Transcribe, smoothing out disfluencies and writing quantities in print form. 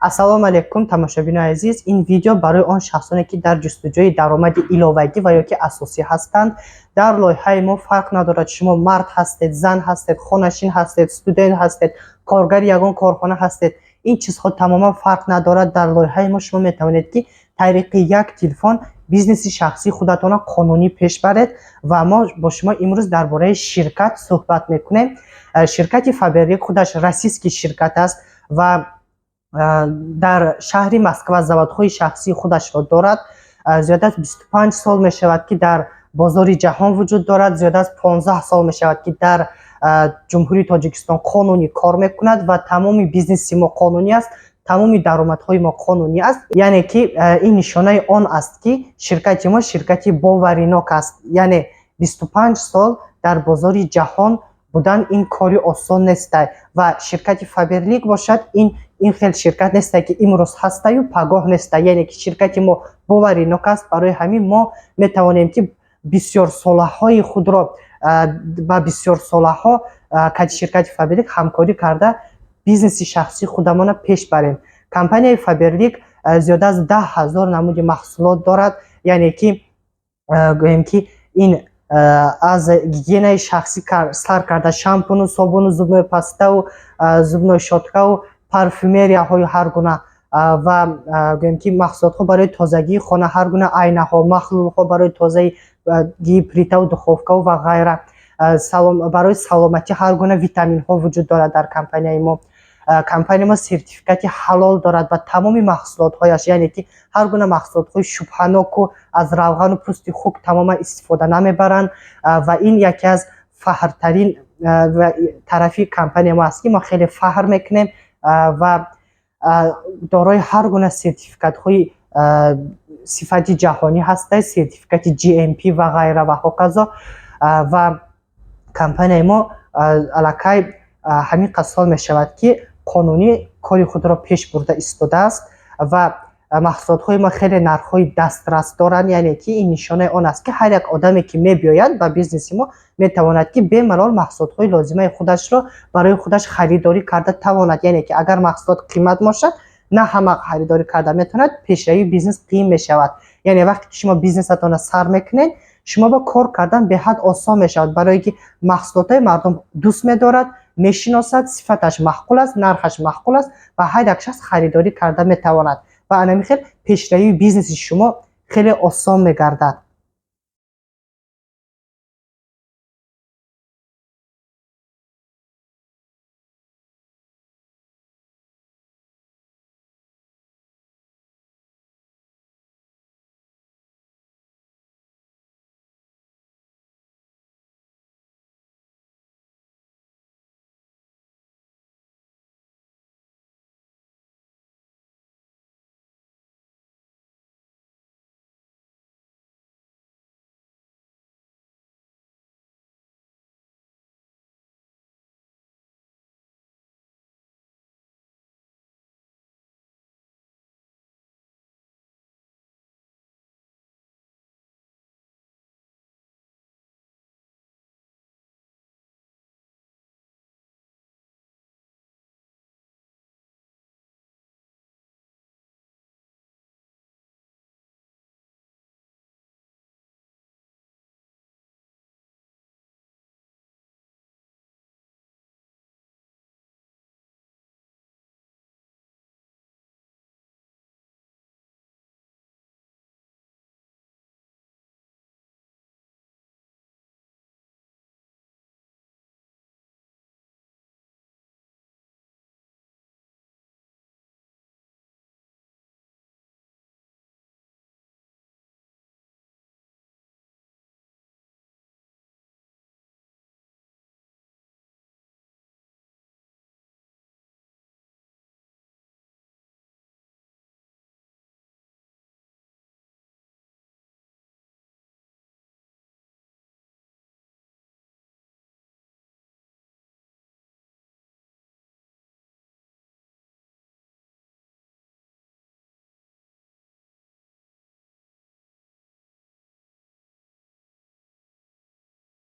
Ассалому алайкум, тамошобинони азиз. Ин видео барои он шахсоне, ки дар ҷустуҷӯи даромади иловагӣ ва ё ки асосӣ ҳастанд. Дар лоиҳаи мо фарқ надорад, шумо мард ҳастед, зан ҳастед, хонашин ҳастед, студент ҳастед, коргари ягон корхона ҳастед, ин чизҳо тамоман фарқ надорад. Дар лоиҳаи мо шумо метавонед, ки тариқи як телефон бизнеси шахсии худатонро қонунӣ пеш баред. Ва мо бо шумо имрӯз дар бораи ширкат суҳбат мекунем. Ширкати Фаберлик худаш российский ширкат аст ва дар шаҳри Москва заводҳои шахсии худашро дорад. Зиёда аз 25 сол мешавад, ки дар бозори ҷаҳон вуҷуд дорад, зиёда аз 15 сол мешавад, ки дар Ҷумҳурии Тоҷикистон қонунӣ кор мекунад ва тамоми бизнеси мо қонунӣ аст, тамоми даромадҳои мо қонунӣ аст. Яъне ки ин нишонаи он аст, ки ширкати мо ширкати боваринок аст. Яъне 25 сол дар бозори ҷаҳон будан ин кори осон нестай. Ва ширкати Фаберлик бошад, ин хел ширкат нестай, ки имрӯз ҳастаю пагоҳ нестай. Яъне ки ширкати мо боваринок аст. Барои ҳамин мо метавонем, ки бисёрсолаҳои худро ба бисёрсолаҳо кати ширкати Фаберлик ҳамкорӣ карда, бизнеси шахсии худамонро пеш барем. Компанияи Фаберлик зиёда аз 10 000 намуди маҳсулот дорад. Яъне ки гӯем, ки ин аз гигиенаи шахсӣ сар карда, шампуну собуну зубной паставу зубной щёткаву парфюмерияҳои ҳар гуна ва гӯем, ки маҳсулотҳо барои тозагии хона, ҳар гуна айнаҳо, маҳлулҳо барои тозагии плитаву духовкаву ва ғайра. Барои саломатӣ ҳар гуна витаминҳо вуҷуд дорад дар компанияи мо. Компанияи мо сертификати ҳалол дорад ба тамоми маҳсулотҳояш, яъне ки ҳар гуна маҳсулотҳои шубҳаноку аз равғану пӯсти хук тамоман истифода намебаранд. Ва ин яке аз фахртарин тарафи компанияи мо аст, ки мо хеле фахр мекунем ва дорои ҳар гуна сертификатҳои сифати ҷаҳонӣ ҳастад, сертификати GMP ва ғайра ва ҳоказо. Ва компанияи мо аллакай ҳамин қад сол мешавад, ки қонунӣ кори худро пеш бурда истодааст ва маҳсулотҳои мо хеле нархҳои дастрас доранд. Яъне ки ин нишонаи он аст, ки ҳар як одаме, ки мебиёяд ба бизнеси мо, метавонад, ки бемалол маҳсулотҳои лозимаи худашро барои худаш харидорӣ карда тавонад. Яъне ки агар маҳсулот қимат бошад, на ҳама харидорӣ карда метавонад, пешравии бизнес қиин мешавад. Яъне вақте ки шумо бизнесатонро сар мекунед, шумо ба кор кардан беҳад осон мешавад, барое ки маҳсулотҳои мардум дӯст медорад, мешиносад, сифаташ маъқул аст, нархаш маъқул аст ва ҳар як шахс харидорӣ карда метавонад. Ва ана ҳамин хел пешравии бизнеси шумо хеле осон мегардад.